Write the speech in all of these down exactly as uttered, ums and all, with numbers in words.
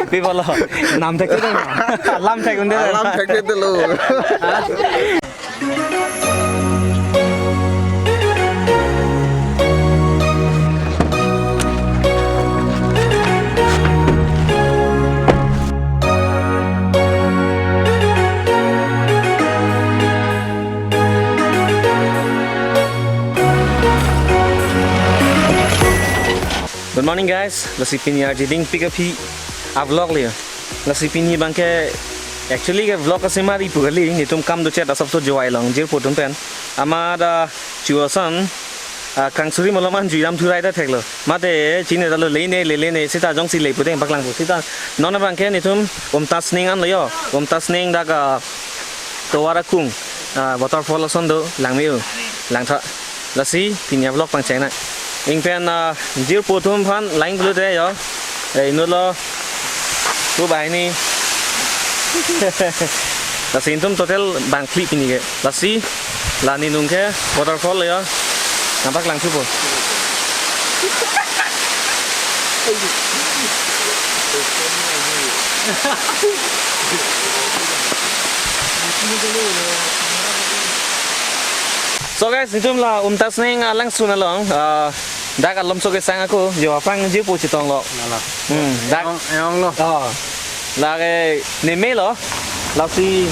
Pi bolo, nam thekthedet ma? Alam thekthedet. Alam thekthedetlo. Good morning, guys. Lasi pini arjiding pik aphi a-vlog le. Lasi pini abangke actually ke vlog asimari pu kali, netum kam dochet asapso Jowai along jirpo atum pen. Amat da chuasan, ah, Krangsuri malom an juidam thurai ta theklo. Mate chinine detlo, lele ne, lele ne, seta jongsi le pute paklangpo. Seta non abangke netum Umtasning anlo yo. Umtasning dak, ah, tovar akung, ah, waterfall ason do, langme-o. Langtha. Lasi pini a-vlog pangcheng nang. Ingpen, ah, jirpo atum aphan lang pulote yo. Eh, inutlo. Pu banghini. Lasi itum total bangphli pini ke. Lasi la ninung ke waterfall yo. Nampak langthupo. So guys, itum la Umtasning alangsun along, ah, dak alomso kesang ako, jo aphrang jirpo chetonglo. Nala. Hmm, dak. Eong, eong lo. Oh. Lake nemelo. Lasi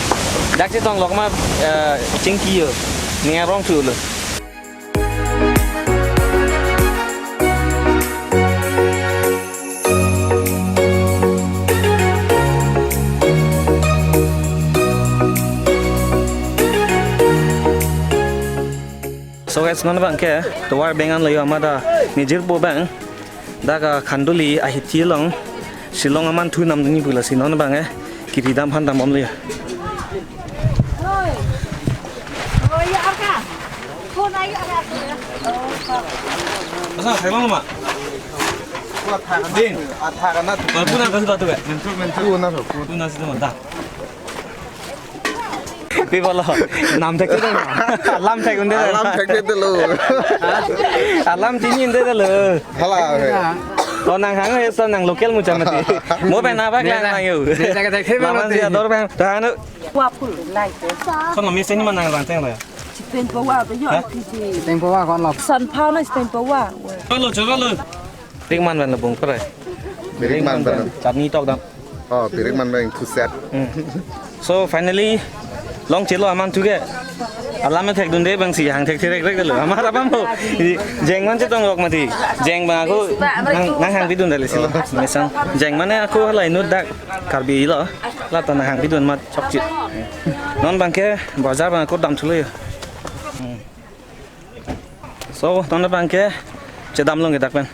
dak chetonglo ma, eh, chingki yo. Ning arong thulo. So guys, non abangke tovar abeng anlo yo, amat da ne jirpo abang. Dak, ah, Khanduli ahithi along Shillong aman thu namdunji pu, lasi non abang, eh, kiri dam aphan dambomlo yo. Asa, theklang ma? Din. Athak anat. Ba, puna kasi batu ka? Mentu, mentu. Puna, puna. Puna si teman, dah. Pi bolo, nam thekthedet ma? Alam thekthedet. Alam thekthedetlo. Alam chinidetlo. Hala, he. Oh, nang hang he, so nang local mucha mati. Mo pen apa klang nang yo? Laman si ador pen. Tahan. Wa pul, like. Kon lo mi seni mana nang rang teng lo ya? Chipen pawa, ba yo. Hah? Chipen pawa kon lo. San phau na chipen pawa. Cholo, cholo lo. Birik man pen lo bung pare. Birik man pen. Chutney tok dam. Oh, birik man pen thu set. Hmm. So finally, long chelo aman thu ke. Alam thekdunde abang si hang thektherekrek lo. Amat apam ho. Jeng man chetonglok mati. Jeng abang ako nang, nang hangpidun dali silo. Mesang. Jeng mane ako hala inut dak Karbi lo. Lata nang hangpidun mat chokchit. Non abangke bajar abang ako damthulo yo. Hmm. So, non abangke chedamlong ke dak pen.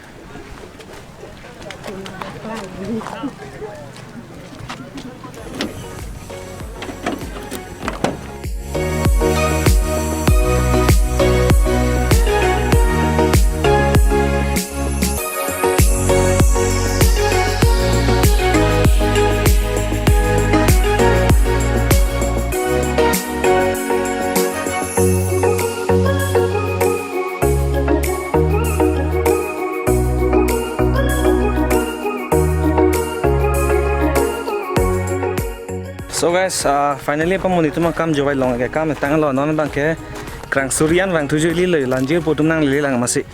So guys, uh, finally apam netum akam Jowai along ke kam tanglo, non abangke Krangsuri an vangthuji lilo, la jirpo atum nanglele lang masi.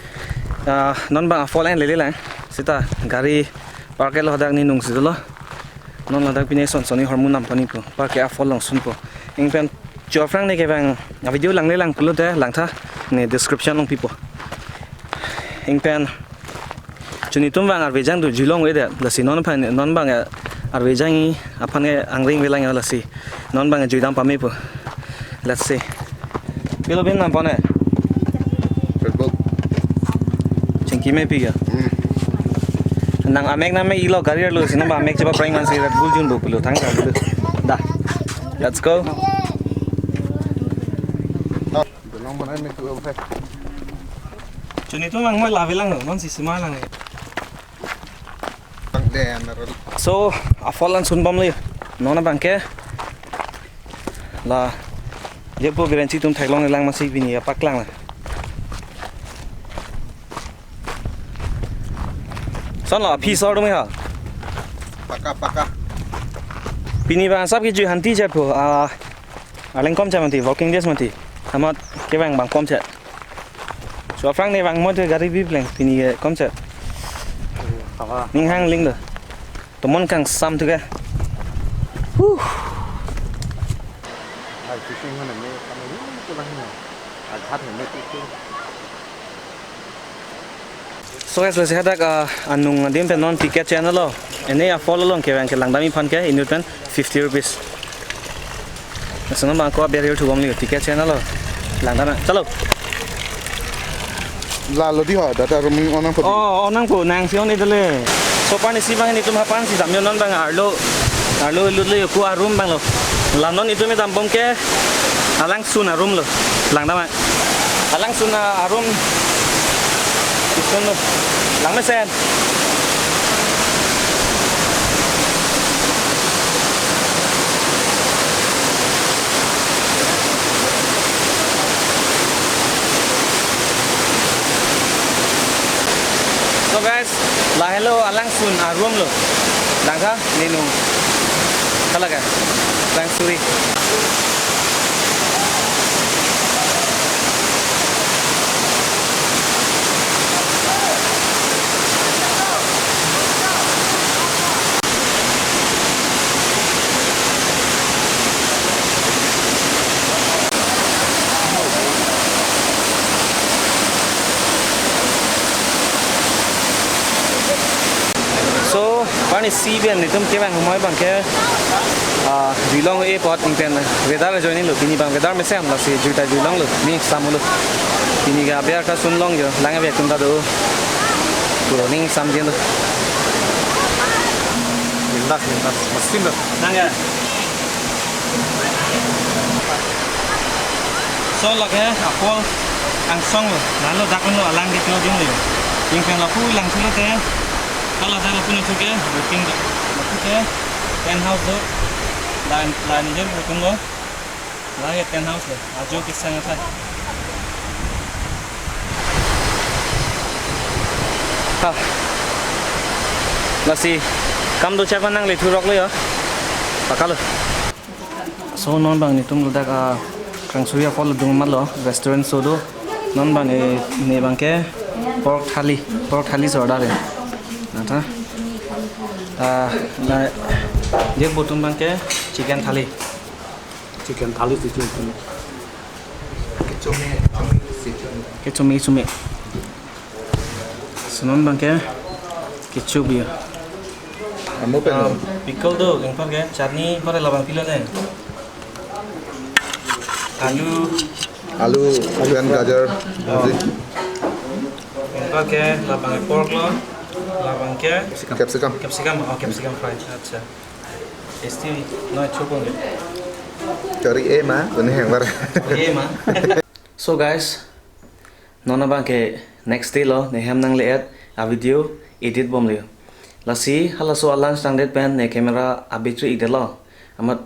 Ah, non abang a-fall an lele lang. Seta gari park lo, hadak ni nung si dolo. Non ladak pine son soni hormu nam pani po. Park ke a-fall along sunpo. Ingpen cho aphrang ne kevang a-video langle lang pulote langtha ne description along pipo. Ingpen cho netum abang arve jang do julong avedet. Lasi non aphan, non abang arve jangji aphan ke angring avelang ya lasi. Non abang juidam pamepo. Let's see. Pilo bin nam pone? Facebook. Chingki mepi ya? Hmm. Nang amek nang mek ilo gari lo, sino ba amek chepaphrang man si Red Bull jun bo pulo, thang ka pulo. Da. Let's go. Oh, belong mana mek tu apa? Cho netum abang mo lave lang, non si sima lang. So, a-fall an sunbomlo. Non abangke la jirpo Birenchi atum theklong lang masi pini apaklang la. Son lo, aphi sor dum ha. Paka, paka. Pini bang asap kejui hanti chetpo, ah, arleng komchet mati, working days mati. Amat kevang bang komchet. So aphrang ne bang mo te gari bi pleng, pini ke komchet. Hava. Ning hang ling do. Tomon kangsam tu ke. Huh. Ai, fishing hana me, kami ni pulang ni. Aghat ni me tu. So guys, lasi hadak, ah, anung adim pen non ticket chenglo. Ene a fall along kevang ke langdam iphan ke inut pen fifty rupees. Lason bang ko aber yu thubom li ticket chenglo. Langdam. Chalo. Lalo di ho, data roaming on nangpo. Oh, on nangpo, nang si on edele. So pani si bang netum hapan si damyo non bang arlo. Arlo lut le ko a room bang lo. La non itum dambom ke alangsun a room lo. Langdam. Alangsun a room. Isun lo. Lang mesen. So guys, lahelo alangsun a room lo. Langtha nenu. Kalaga. Langsuri. So, pani si pen netum kevang humoi bang ke, ah, juilong e pot ingpen weather ajoine lo, pini bang weather mesen lasi jui ta juilong lo, ning sam lo. Pini ke aber kasun long jo, lang aber tum ta do. To ning sam jen lo. Lindas, lindas, masin lo. Nang ya. So lake apor angsong lo, lalu dak lo alang ke klo jung lo. Ingpen lapu lang sulo te, kalau ada lapu nang suke, buking dak. Lapu te, tent house do, lain, lain je butung lo. Lake tent house lo, ajo kisang athai. Ha. Lasi, kam do chak nang le thurok lo ya. Pakalo. So non bang netum ladak a Krangsuri a fall dung malo restaurant so do. Non bang ne, ne bang ke pork thali, pork thali so order e. Nata. Ah, na, dia butum bang ke chicken thali. Chicken thali si chicken. Kechome, kechome. Kechome, kechome. So non bang ke kechup ya. Amo pen. Ah, pickle do, ingkor ke chutney, ingkor labang pilo ne. Alu. Alu, alu and gajar. Oh. Bhaji. Ingkor ke labang pork lo, labang ke capsicum. Capsicum, oh, capsicum fry. Acha. Tasty, no, chupon. Chori e ma, kuni hang bar. Chori e ma. So guys, non abang ke next day lo, ne hem nangle-et a video edit bomlo. Lasi halaso a lunch tangdet pen ne camera a battery ik det lo. Amat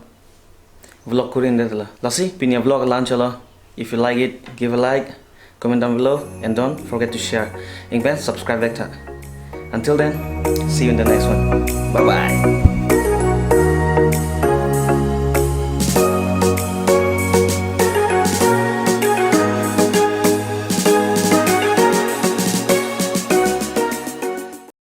vlog kuri-un det lo. Lasi pini a vlog a lunch lo. If you like it, give a like, comment down below, and don't forget to share. Ingpen subscribe vek tha. Until then, see you in the next one. Bye bye.